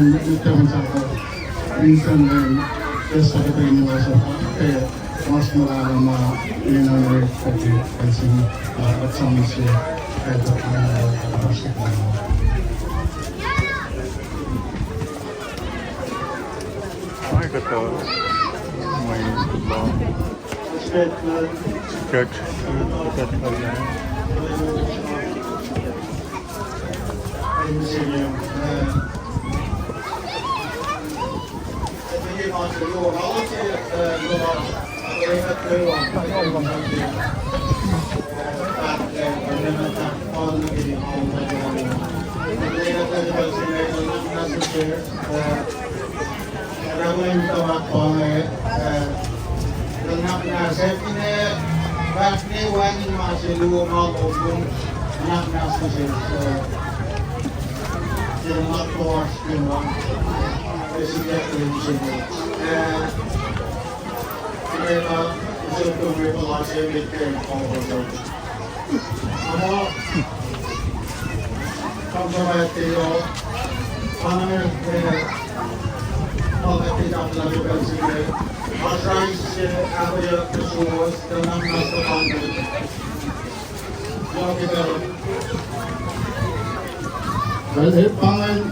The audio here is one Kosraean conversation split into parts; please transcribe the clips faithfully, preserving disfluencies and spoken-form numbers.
Lieutenant Saka, Vincent, and Jessica Daniel, also, uh, mas malala ma, you know, uh, Aikuhtuh. Mwe kuhtuh. Mwe kuhtuh. Church. Well, eh, pa ingacn,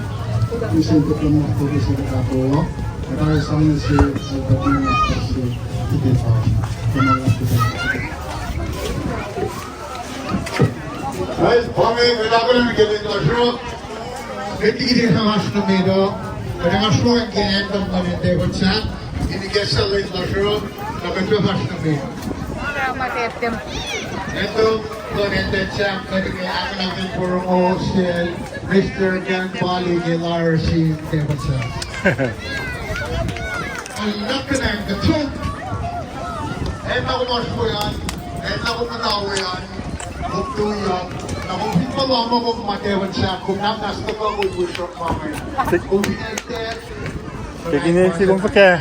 misin tuh kena tuh misin tuh kapo, ita sang se, eh, tuh kena tuh se, tuh pa, kena tuh se. Well, pa ingacn, kuht akihlen ke lwen lasr uh, met liki tiac oasr nuh met uh, kuht ac oasr nuh ke anthem luhn Devon Sat, in ikacslah lwen lasr uh, na kuht ac oasr nuh met. Anthem luhn Devon Sat, kuht ac ahkolah in porongo sel Mister Ken Pali ke lar sin Devon Sat. Nuh ke nang kuht som. Enenuh kom oasr we an, enenuh kom muhta we an, kom tuyak, na kom fin puhla muh kom ma Devon Sat, kom na mas tuhkuh kom wi sruhk ma inge. Kom fin accept, ke kine si kom fuhkah.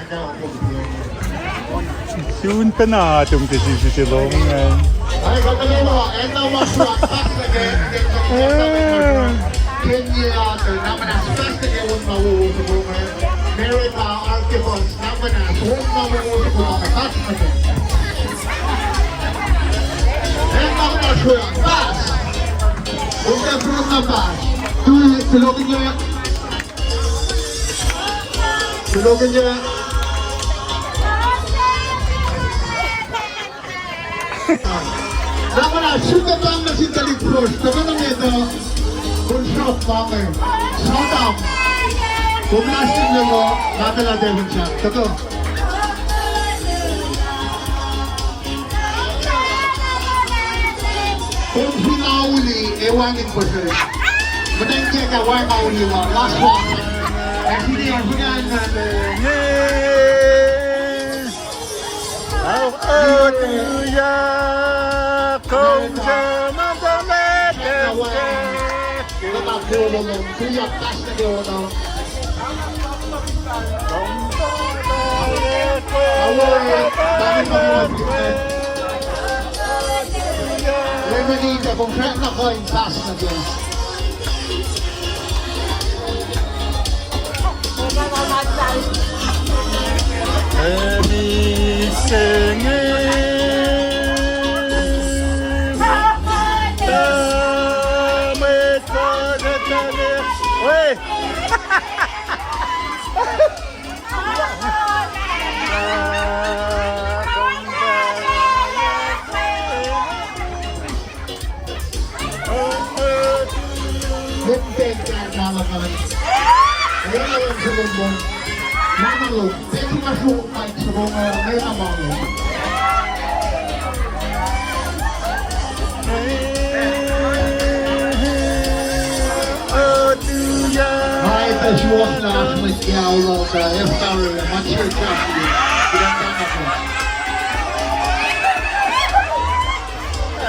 Sun pacna atom ke sisi se lohng an. Ai, kuht enenuh, enenuh ma sruhk, fahk nuh ke, ke, ke, ke, ke, ke, ke, ke, Merita, Archibald, Namanas, on na wowo soko ma kahs nuh ke. En na muhta sruhk, pas. On na sruhk na pas. Tui, silokinya. Silokinya. Namanas, suk ke pahng nuh sin tuhlihk fuhsr, tuhkuh nuh met uh, kom sruhk ma inge. Sodom. Kom lasr in lelo, nahtuhlah Devon Sat. Tuhkuh. Kom fin auli, e wacngihn puhsra. Muhtwacn kiyuhk ah wacngihn auli la, last one. Actually, I forgot that. Hallelujah, kom se ma tuh met.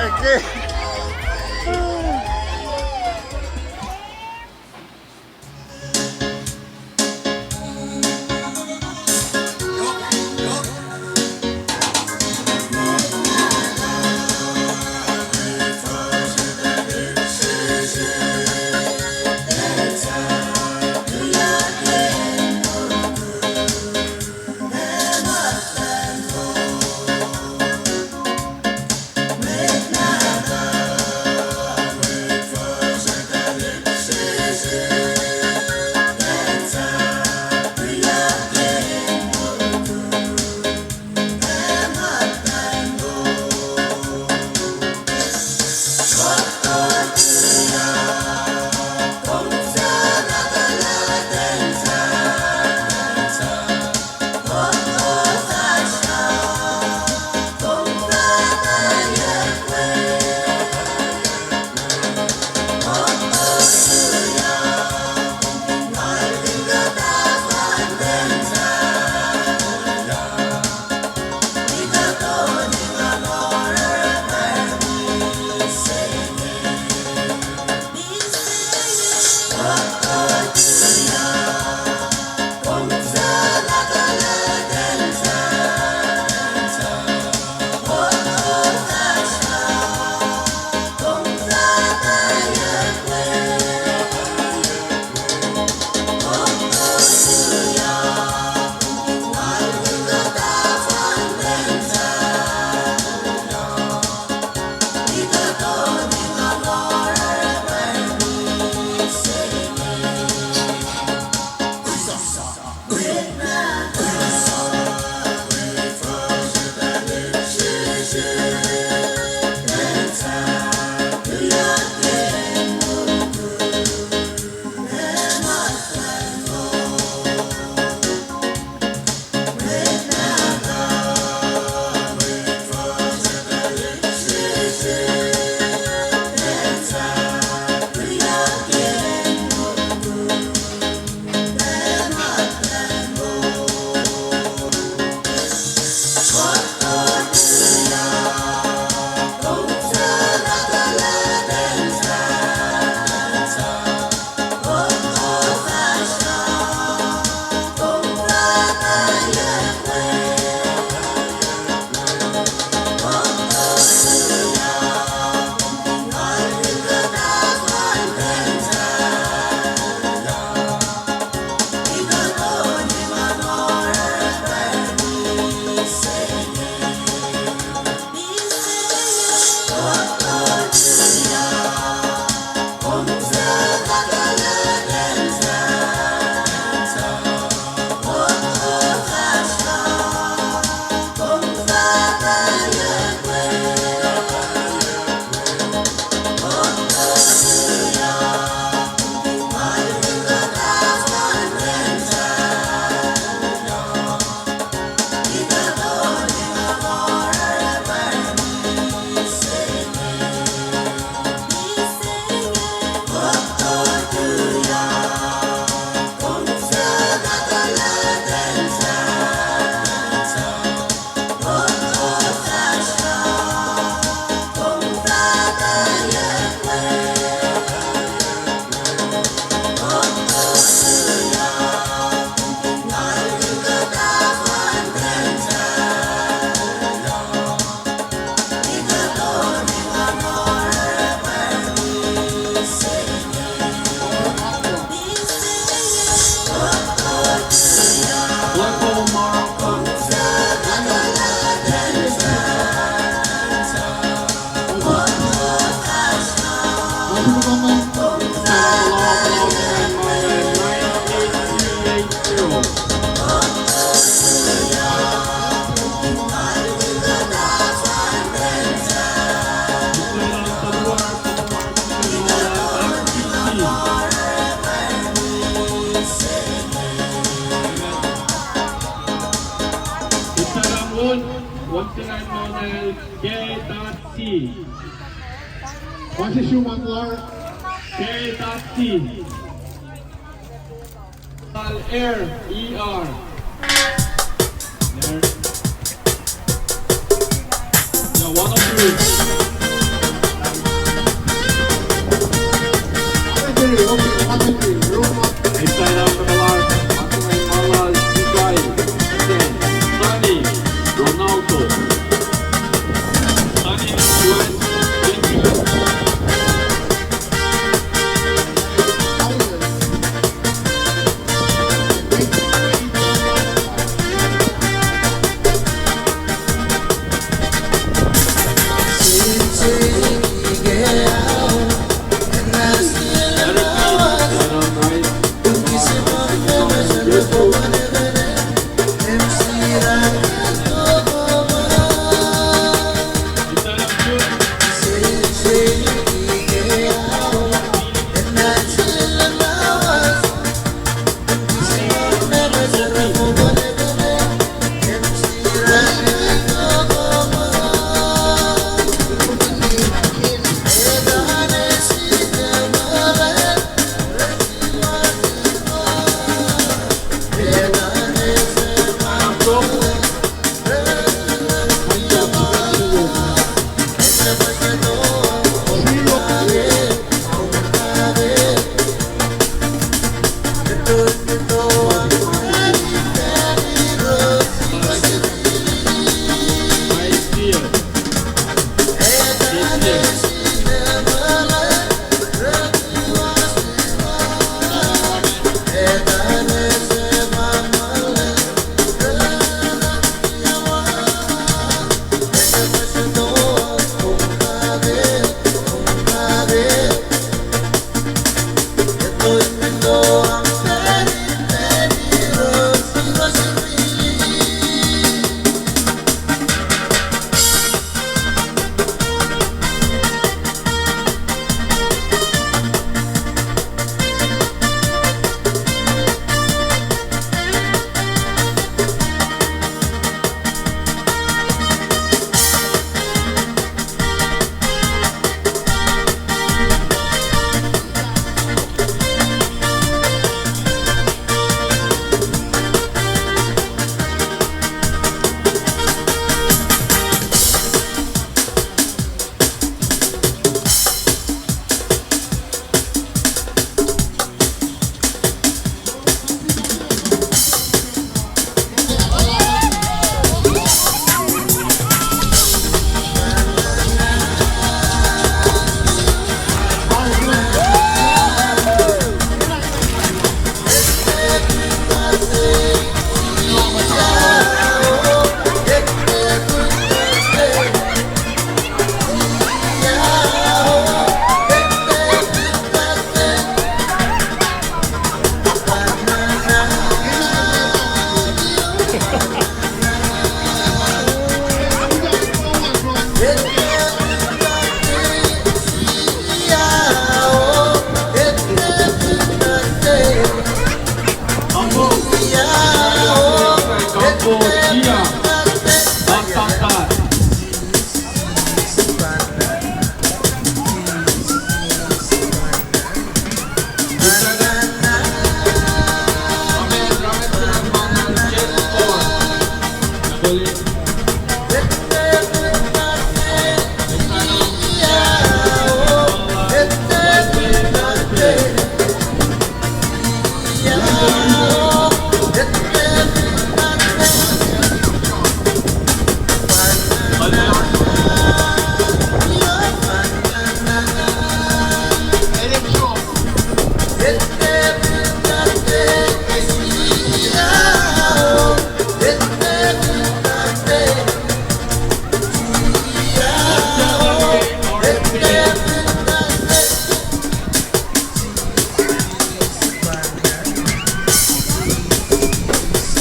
Okay. K dot C. Masisru Maklar. K dot C. Al Air, E R. There. Yeah, one of you. One of you, okay, one of you. Room up. Esalam Kalar, Matungan Malal, Dubai. Again, Sunny, Ronaldo. Sunny, West, thank you.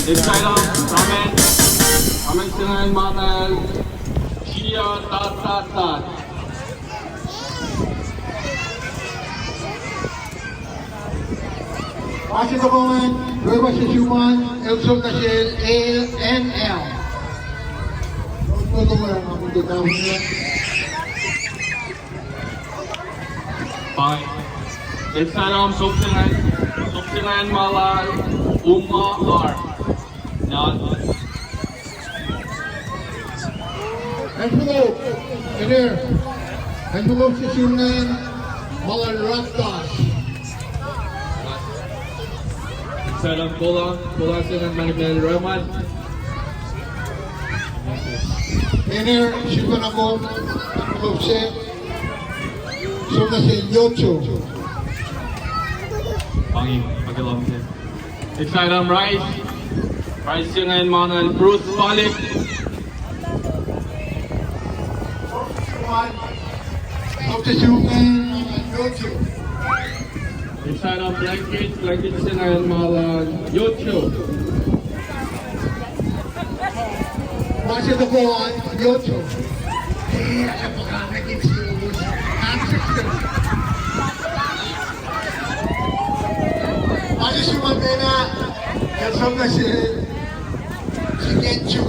Excited, comment, comment se ingacn ma nal, Shia Tat Tat Tat. Ma se tohkoh an, Rema Seshuman, el som nuh sel L N L. Fine. Excited, som se ingacn, som se ingacn ma lal, Uma R. None. Envelope, iner. Envelope se sum ingacn, ma lal Raktas. Salam kola, kola se ingacn ma nimet Rahman. Iner, sifacna kom, envelope se, som nuh sel Yocho. Pangin, pakilam se. Excited, Rice. Rice se ingacn ma nal Bruce Palik. Excited, blanket, blanket se ingacn ma lal Yocho. Ma se tohkoh an, Yocho. Ma se sum an mena, el som nuh sel Chicken Chu.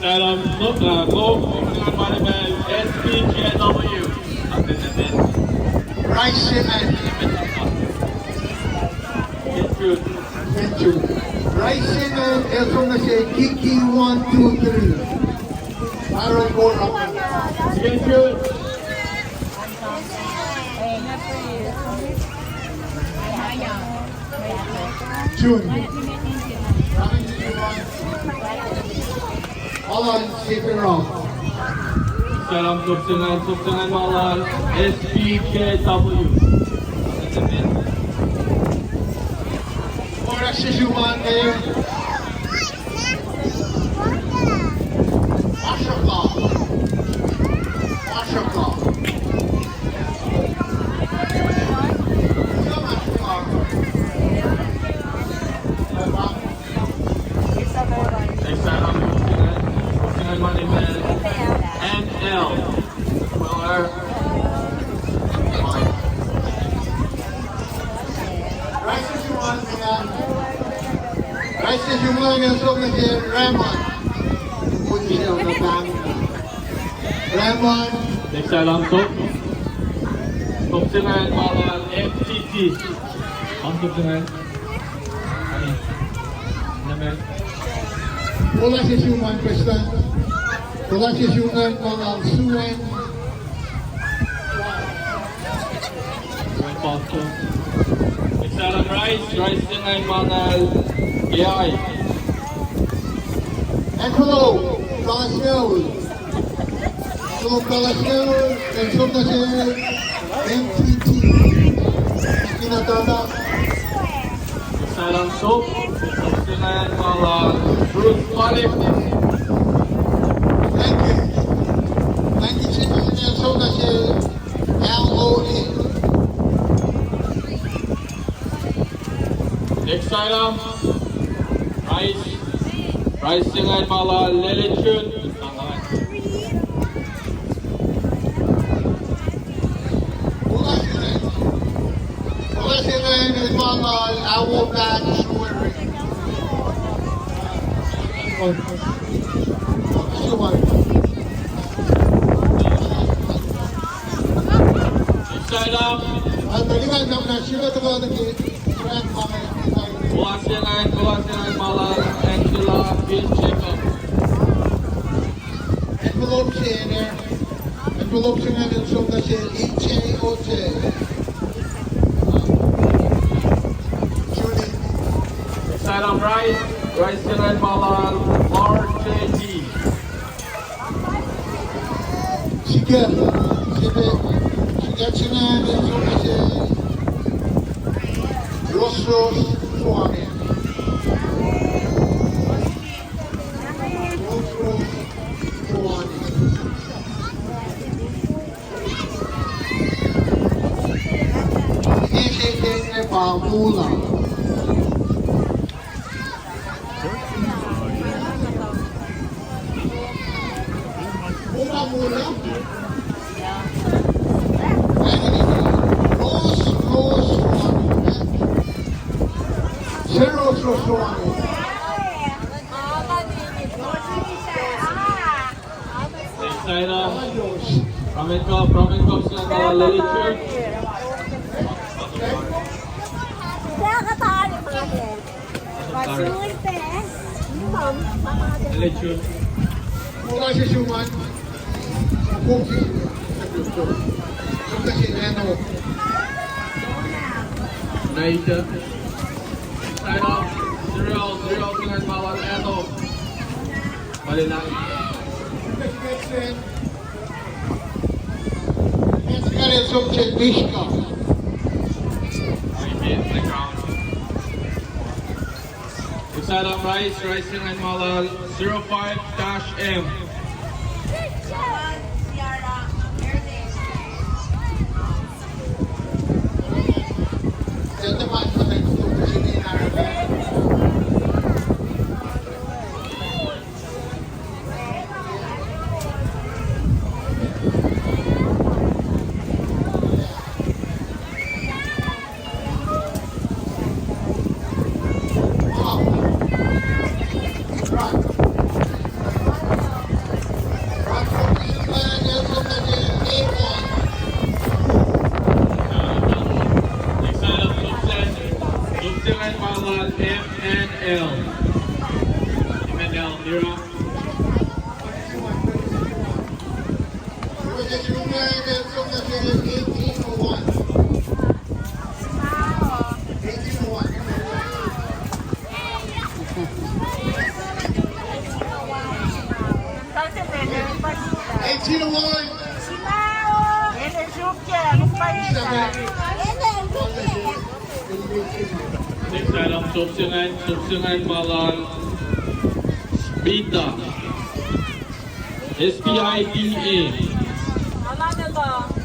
Salam, uh, go, go, S P J W. Rice se ingacn. Thank you. Thank you. Rice se ingacn, el som nuh sel Kiki one two three. Aaron Moran. Thank you. June. Alan Shapiro. Salam, som se ingacn, som se ingacn ma lal S P J W. Mora Shishuman, Mayor. Ashaka. Ashaka. Next time, I'm looking at, looking at my email. N L. Well, uh, Rice se sum an, Rice se sum an, el som nuh sel Rahman. Rahman. Next time, I'm top. Top se ingacn ma lal M T T. Ang top se ingacn. Ani. Nemen. Kola se sum an, President. Kola se sum an ma lal Suen. Well, Pastor. Excited, Rice, Rice se ingacn ma lal A I. Envelope, Pastor. Envelope, Pastor, el som nuh sel M T T. Ina tata. Salam top, top se ingacn ma lal Bruce Palik. Thank you. Thank you, Chief. Nelson Nashel, L O A. Next item, Rice. Rice se ingacn ma lal Lelechun. Ola se ingacn, ola se ingacn el ma lal Awo Pat Shueri. Next item. Ola se ingacn, ola se ingacn ma lal Angela Bill Jacob. Envelope se inge, envelope se inge el som nuh sel E J O J. Julie. Salam Rice, Rice se inge ma lal R J D. Sikel, sikel, sikel se inge el som nuh sel Rosros Suane. Ine se inge pa Mula. Excited. Roman Cup, Roman Cup, Santa Lilichurch. Lilichurch. Naita. Sign off. Zero, zero, singan malal Eno. Malila. Excited, Rice, Rice singan malal zero five dash M. Excited, Subsing, Subsing and Malal, M N L. M N L, you're up. Eighteen oh one. Next item, Subsing and, Subsing and Malal, Spita. S P I T A.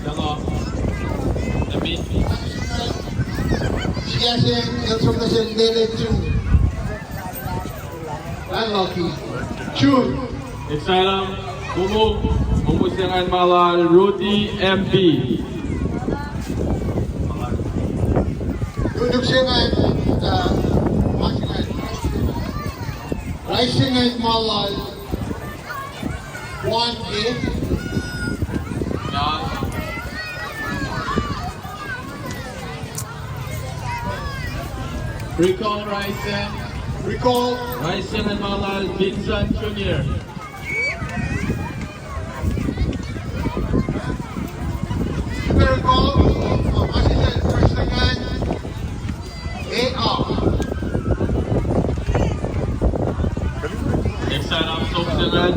Hello. Amen. Siasen, el som nuh sel Lele June. Unlucky. June. Next item, Mumu, Mumu singan malal, Rudy M P. Nuknuk singan, uh, Rice singan malal, One A. Recall Rice. Recall. Rice singan malal Vincent Junior. Recall. Assistant First Second. A R. Next item, Subsing and,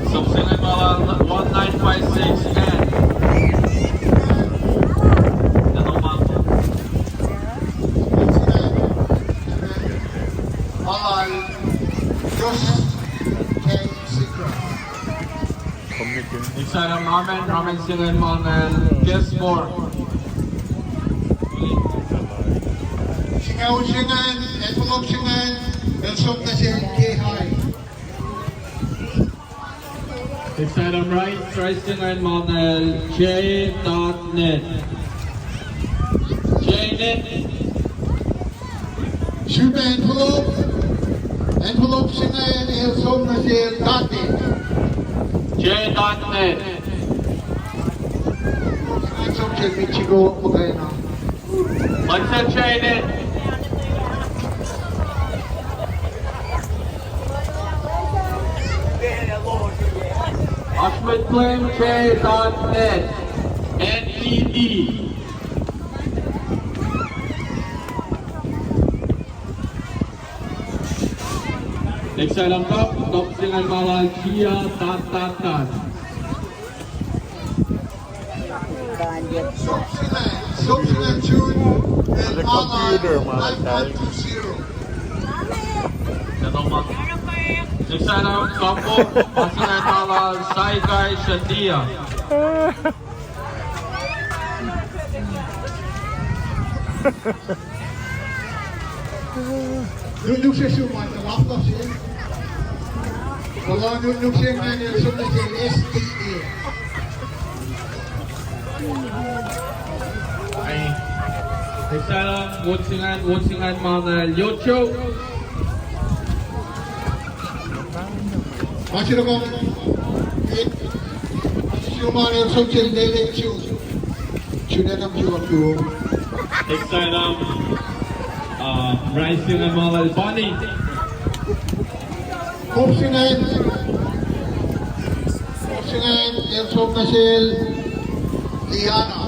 Subsing and malal one nine five six N. Malal Josh K Sikra. Next item, Ramen, Ramen singan malal Kes Mor. Singucul singan, envelope singan, el som nuh sel K I. Next item, Rice, Rice singan malal J dot net. J net. Srihpac envelope, envelope singan el som nuh sel Date. J dot net. Som sel Michiko Makena. Luhngse J net. Oasr mwet J dot net. N E D. Next item, top, top singan malal Gia Tatatan. Top singan, top singan June, and malal five one two zero. Next item, top, top singan malal Saikai Shatia. Nuknuk se suman, laptop se. Kuloh, nuknuk se ingacn el som nuh sel S T A. Ai. Exciting, once again, once again, ma na el yocho. Machinukom, Shuman el som sel lele chu. Chulenam chu aku. Exciting, uh, rising and malal Bani. Opsingan. Opsingan, el som nuh sel Liana.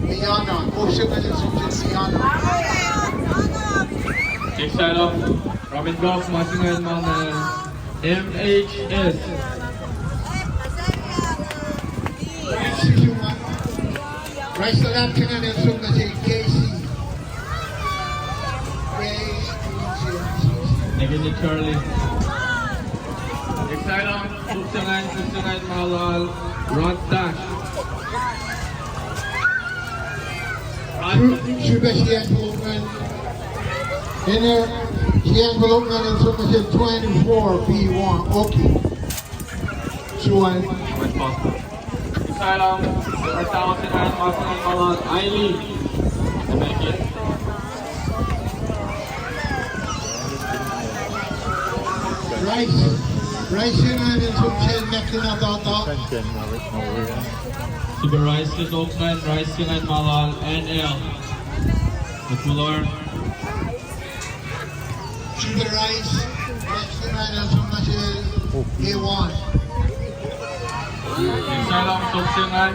Liana. Opsingan, el som nuh sel Liana. Exciting. Ramen Golf, Masingan, Mana, M H S. Rise the lap, Opsingan, el som nuh sel K C. Thank you, Charlie. Exciting, Supsangan, Supsangan, Malal, Rod Dash. Rod. Shu-, Shuba Sian Bulukman. Ene, Sian Bulukman, el som nuh sel twenty-four B one. Okay. Suan. Exciting, Martao Sinan, Martao Malal, Aili. Rice, Rice Sinan, el som sel Mekina Tata. Super Rice, Sinan, Rice Sinan, Malal, N L. Matular. Sugar Rice, Rice Sinan, el som nuh sel A one. Exciting, Supsangan.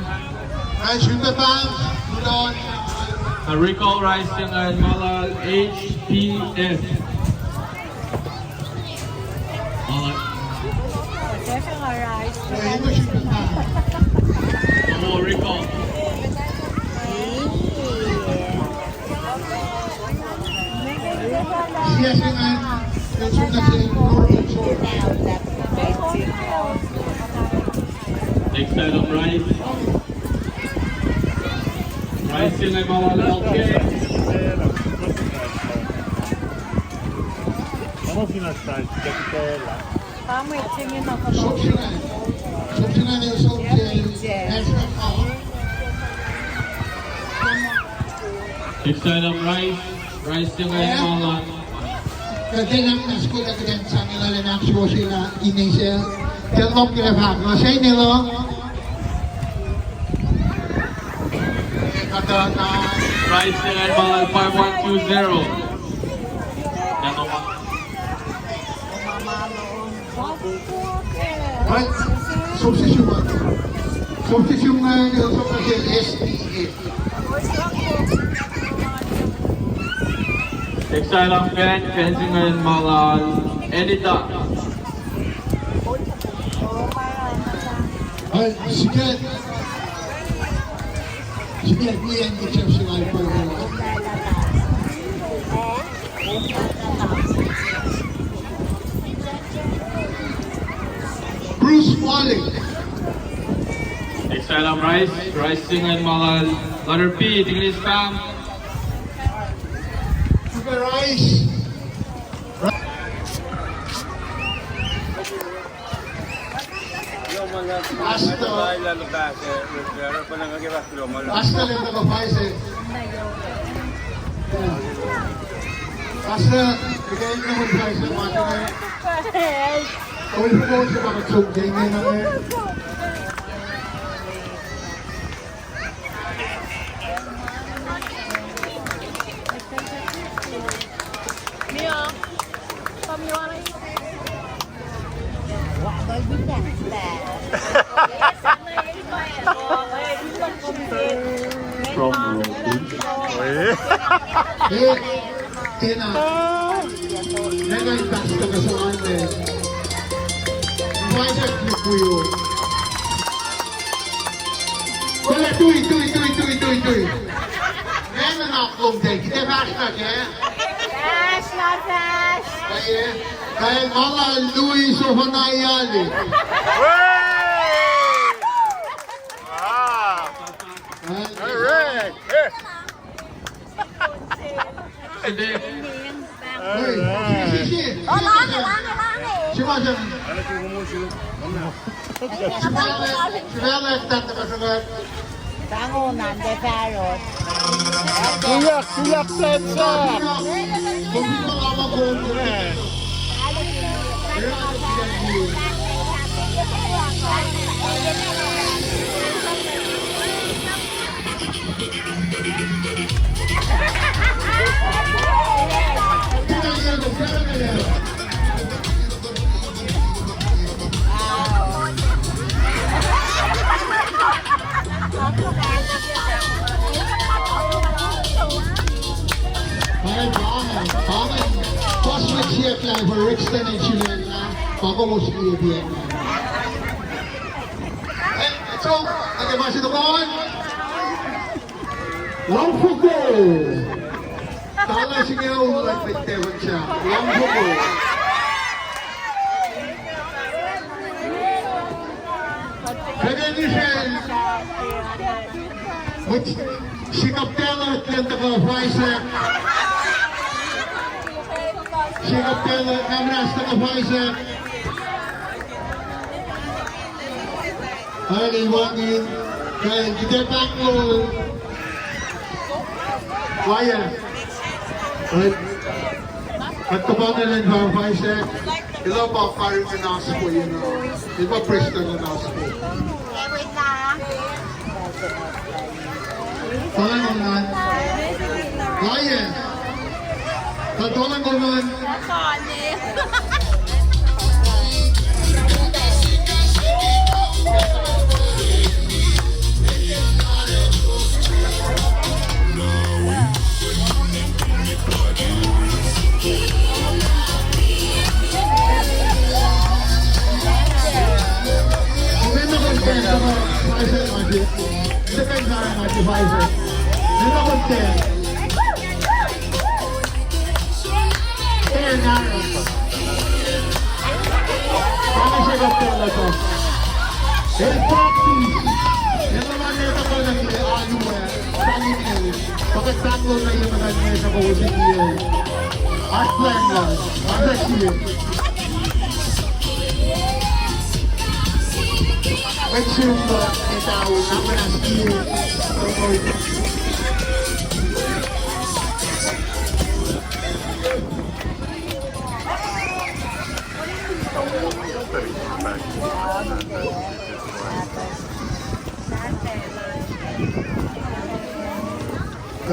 Rice Sugar Bank, Udon. Recall, Rice Sinan, Malal, H P S. Malal. Rice. Hey, Sugar Bank. Recall. Next item, Rice. Rice in a Malal, okay. Vamos a estar, que te la. Next item, Rice. Rice in a Malal. Kacl na skul ac kuht in sang in lwen ahksuwohsye na ine se. Kacl lom ke fahk na se ine lo. Rice in a Malal, five one two zero. Right. Substitution. Substitution, uh, substitution S D A. Exciting, Ben, Benjamin Malal, Enita. Right, Sikat. Sikat, we end the chapter like Bruce Wally. Exciting, Rice, Rice Sinan Malal, letter B, English spam. Sugar Rice. Pastor. Pastor, let me go find it. Pastor, you can go find it, man. Oh, you go to the bathroom, you know. Mia, come, you wanna eat? From Rocky. Eh, tena. Nena in pastor ka soan me. Why that you? Kole tui, tui, tui, tui, tui, tui. Nena na kom de, kita pastor ke? Pastor, pastor. Kaya, kaya mama lui so hona yali. Hey! Ah. All right. Hey. Hey. All right. Hey. Hey. Hey. Hey. Hey. Hey. Hey. Hey. Hey. Rangonan de Farod. Kuyak, kuyak, kuyak. Pahngpahng, pahngpahng, pas mwet siyuck lah pa Rexton el sulaclah, pa kowos liye pacna. Eh, so, okay, ma se tokon. Lamfoko. Tala singucul luhn Metewan Sahk, Lamfoko. Kacnge Israel. Mwet Sikap Taylor, Glenn Takafaisak. Sikap Taylor, Kamras Takafaisak. Ael Iwangin, kael Gita Panglo. Waya. Ael. At the bottom and Takafaisak. Ila pa Karen Naspo, you know. Ila pa Preston Naspo. Tolan Onan. Ryan. Tolan Onan.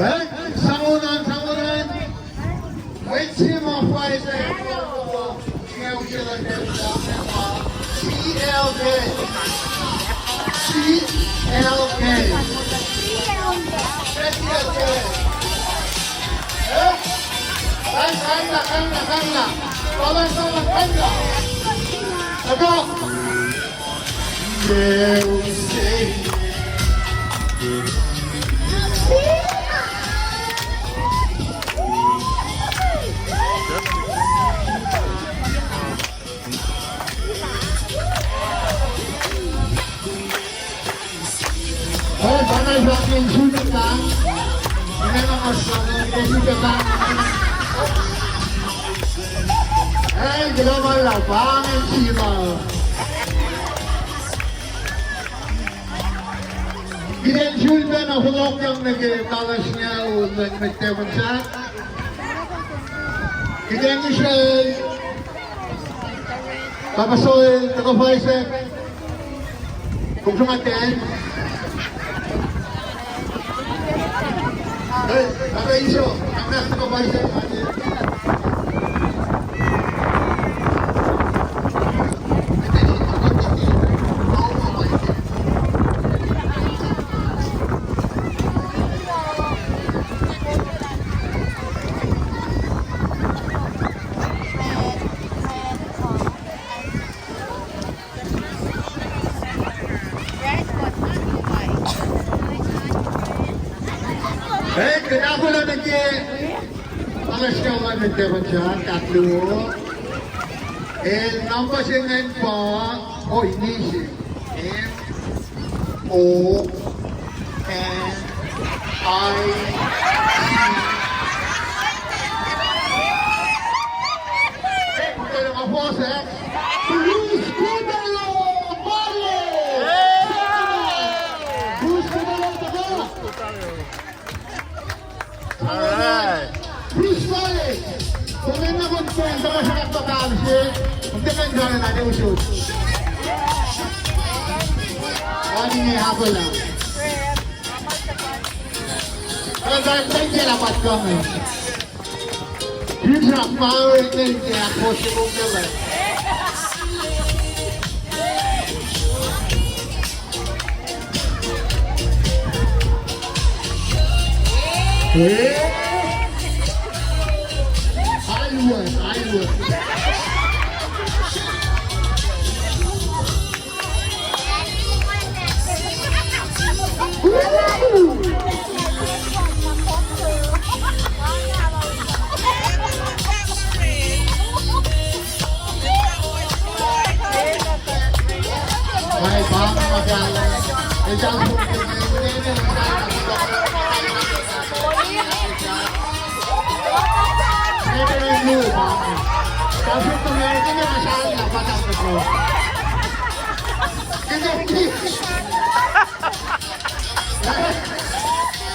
Eh, sangonan, sangonan. Mwet se ma Pfizer, C L K. C L K. C L K. Eh? Kan, kan, kan, kan. Salah, salah, kan. Agak. Kihtin sulpac na fohlohkyak nuh ke kalasngaul luhn Metewan Sahk. Kihtin Israel. Papa Soil, Toko Pfizer. Kom sruhmuhn ten. Hey, Papa Iso, Papa Toko Pfizer. Eh, kuht ahkolah nuh ke kalasngaul luhn Metewan Sahk, ahkluo. El number se ingacn pa, oh, inise. M O N I C. Eh, kuhtwena ma fohs, eh? Bruce Kudalo, Male! Bruce Kudalo, All right. Bruce Malik. Komen na kon kon, tama sa ka pa se. Ang tekan gana na de usut. Ani ne hapala. Ang tekan gana pat kami. Yun sa power nil ke ako siya kung kailan. Eh? Ayun, ayun.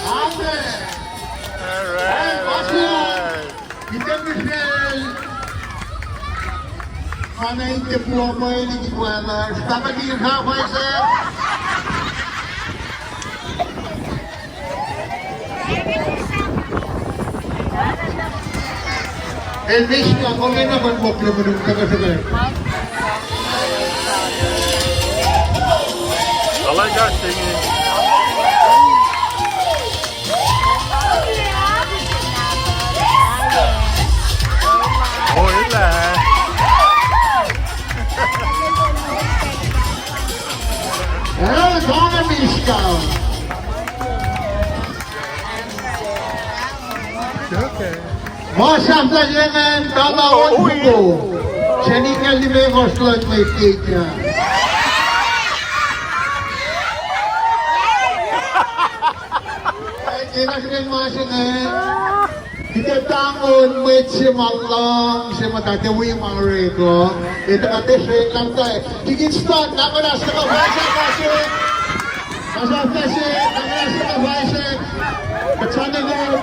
Amen. All right, all right. Kitem Israel. Mana in te puo ma in ki kuala. Stapa di ha paisa. El Michigan, komen na kon mokle menu, taka taka. Alai ka singing. Oh, ila. Eh, kona Michigan. Okay. Ma sahflah se ingacn, tala on foko. Seni ke limekohsr luhn mwet Ketia. Ke na srihpen ma se ingacn, kuht tangon mwet se ma luhngse muhta ke wi ma orek uh. Etuh kuht srihke in lamtai. Tikin start, na muhnahs na kafahsryak se. Asaf Kasik, Andreas Kapaisek, Alexander Gold,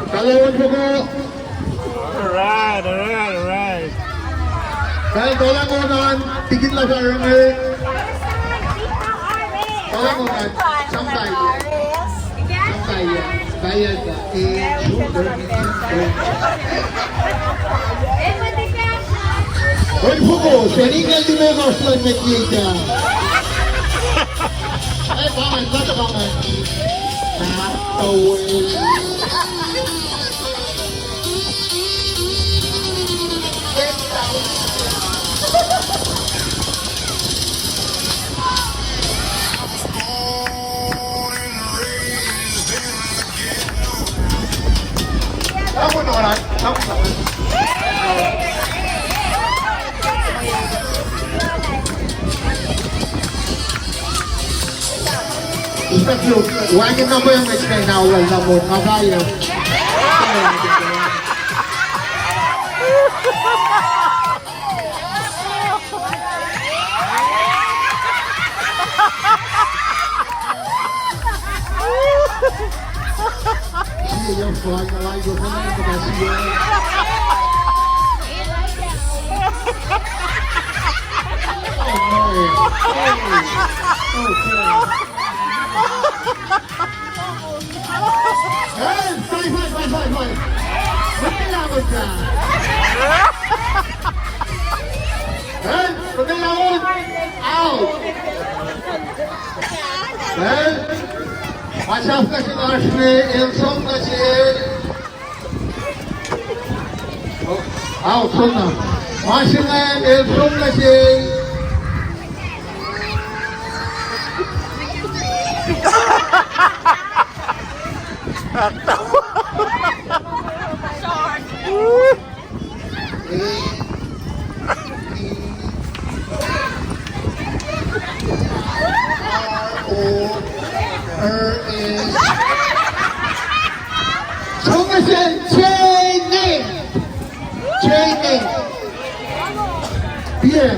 Kalawan Boko. All right, all right, all right. Kal Dolangonan, Tikin Lasarange. Dolangonan, Samtai. Samtai, ya. Kaya, ya. Eh, sure. Oi, puku, seni nga limekohsr luhn mwet Ketia. Ai, pahngon, kuhtuh pahngon. Wacngihn na mwe mwet ke na olal na mot, nga payah. Hey, fai, fai, fai, fai, fai. Mati na mata. Hey, mati na mata. Out. Hey, masaf na sin asme, el som na sin. Out, som na. Masing el som na sin. Som na sin Jane. Jane. Yeah.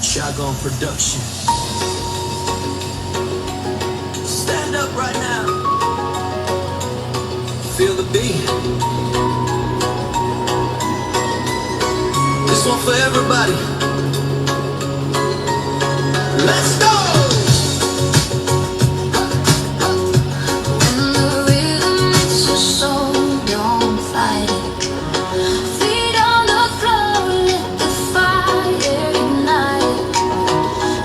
Shotgun Production. Stand up right now. For everybody. Let's go! When the rhythm hits your soul, don't fight it. Feet on the floor, let the fire ignite.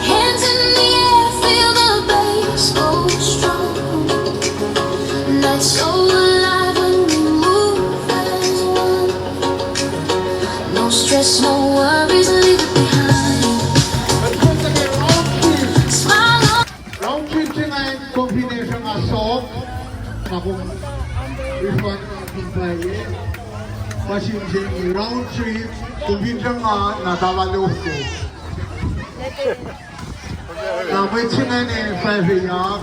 Hands in the air, feel the bass go strong. Nights so alive when we move as one. No stress, no worries, leave it behind. Smile on. Round trip se inge combination nga sohk, na kom refund in pwacye. Pa sim se inge round trip combination nga na tala lofko. Na mwet se inge ne fahsryak.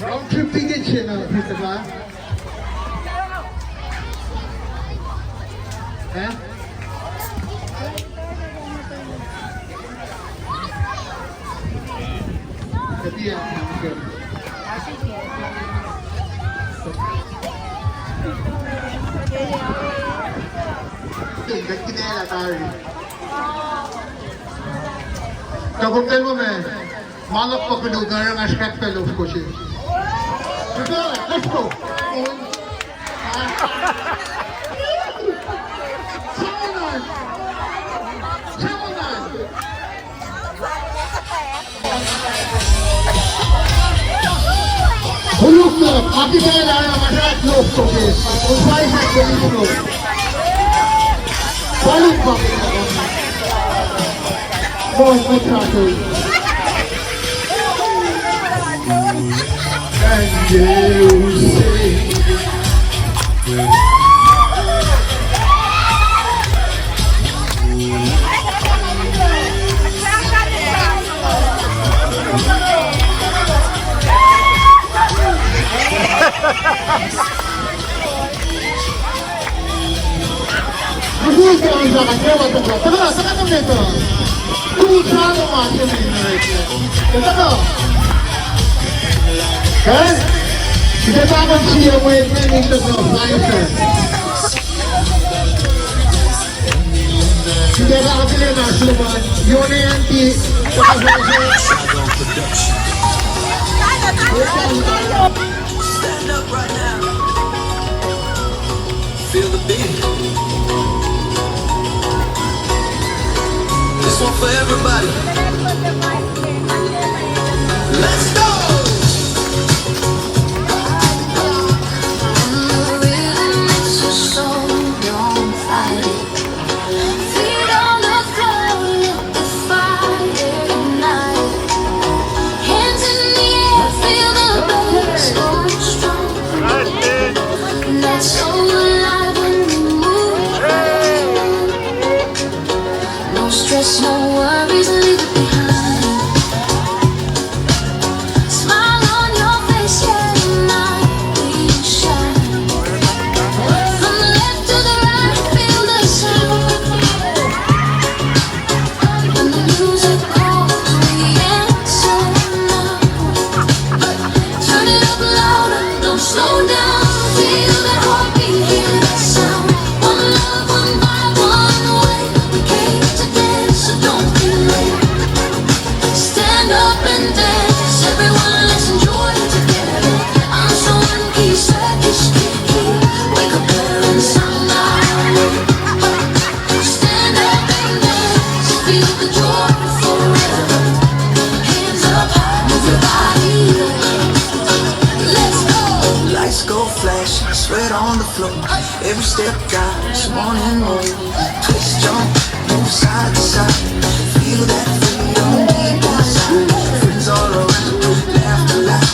Round trip ticket se na, Peter, ba? Eh? Takom telma me, malap pa kulu karang asrak pa lofko se. Let's go. Koluk na, aki kena na masat lofko ke. Upai sa koluk na. Koluk na. Mo, mo, mo. And you say, Stand up right now. Feel the beat. This one for everybody. Let's go! And the rhythm makes your soul, don't fight it. Feet on the floor, let the fire ignite. Hands in the air, feel the bass go strong. That's so alive when we move. No stress, no worries, leave it behind. Smile on your face, yeah, tonight we shine. From the left to the right, feel the sound. When the music calls, we answer now. Turn it up louder, don't slow down. Feel that heartbeat, hear that sound. One love, one vibe, one way. We came to dance, so don't be late. Stand up and dance, everyone, let's enjoy it together. I'm so one key, circus key, wake up, parents, sound loud. Stand up and dance, feel the joy forever. Hands up high, move your body. Let's go. Lights go flash, sweat on the floor. Every step counts, one and more. Twist, jump, move side to side. Feel that freedom deep inside. Friends all around, laughter loud.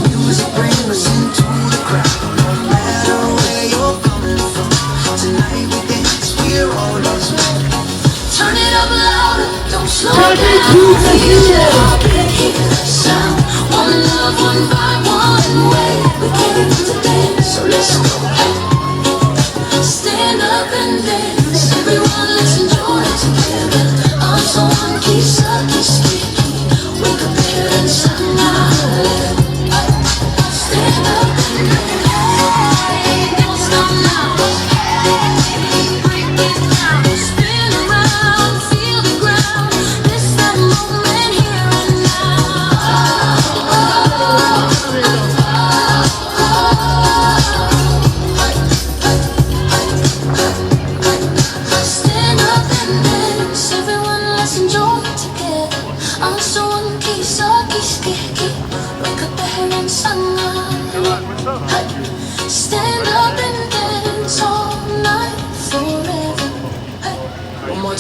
Music brings us into the crowd. No matter where you're coming from, tonight we dance, we're all as one. Turn it up louder, don't slow down. Feel the heartbeat, hear the sound. One love, one vibe, one way. We came to dance, so let's go. Stand up and dance, everyone, let's enjoy together. I'm so one key,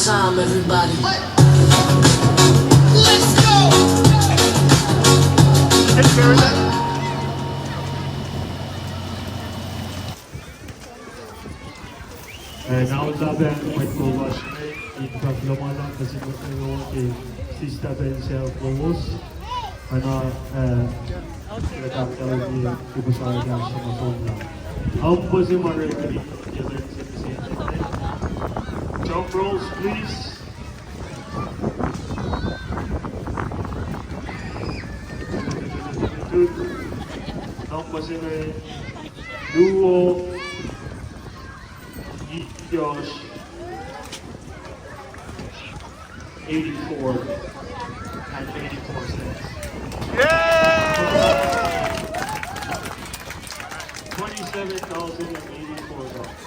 Time, everybody. Let's go! Eh, na uta pac mwet kol lasr inge, in fahk kuloh ma luhlahp nuh sin mwet nuh kwewa ke sista pacl se lowos. Ana, eh, kuht ahkkahlwemye ke pihsac kahsruh ma som na. Am puhs ma referee ke lwen se mihsenge. Drum rolls, please. Am puhs ma luo, itkohsr, eighty-four and eighty-four cents. Yay! Twenty-seven thousand and eighty-four dollars.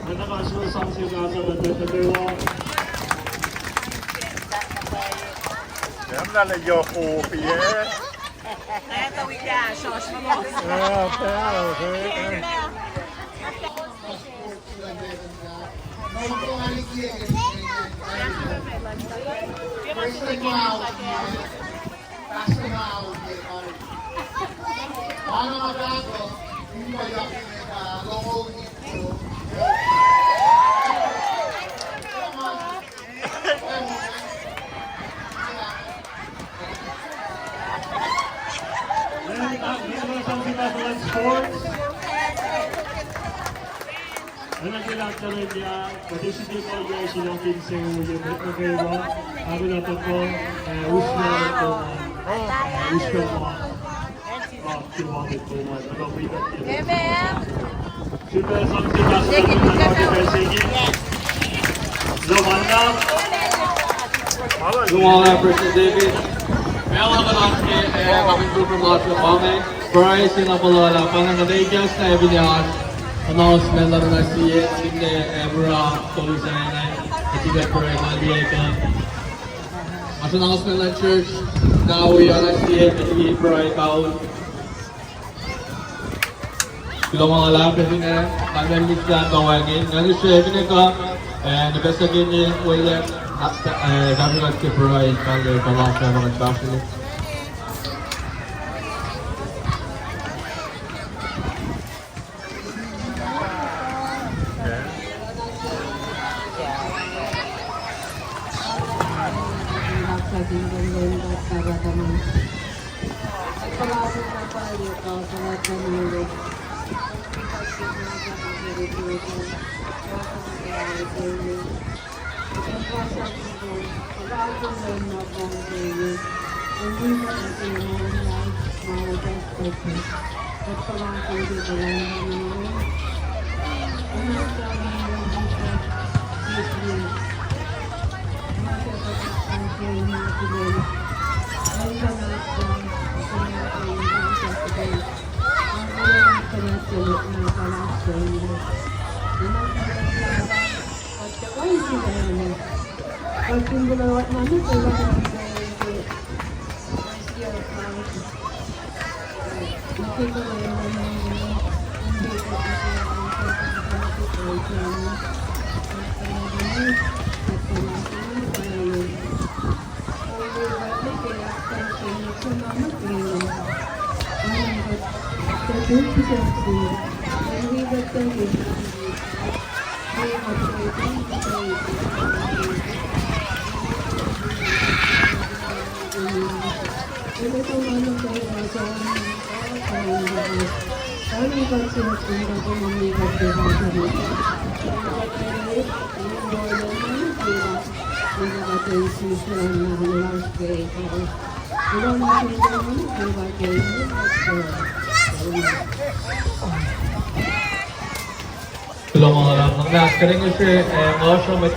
Mwet na kasro sang se kasa na tetepe wa. Emna le yohk opi, eh? Eto wi kahsruhsr muh. Ah, pal, eh? Sports. Enenuh ke lah tuh lah participate ke yac sinakihn se wo ye mwet nuh kwewa, amin a tuhkuh, eh, usrnguck, eh, usrnguck ma, ma ke ma mwet kol ma, na wi kuht ke. Amen. Sifilpac sang ke pastor, Lomana. Lomana, President David. Meac luhpan oasr ke, eh, kamin program lasr uh pa inge. Pruhe se na puhla lah pa inge, kuht ikacs na ebi oasr announcement luhn sie, finne, eh, mura tolu sahyac. Kuht ikacs pruhe ma liye kuh. Oasr announcement luhn church, na wi oasr sie, kuht ikacs pruhe kaul. Kuloh ma luhlahp, finne, kalmacn mihslac pa wacngihn. Nga nuh sesr finne kuh, eh, nuhpacsakinye wele, eh, kahsruh kuht ke pruhe, kalle, pa lasr uh, ma kuht fahsrweni. Kuloh ma luhlahp. Nga muhnahs kuht in ngihsre, eh, nga sruhmuhn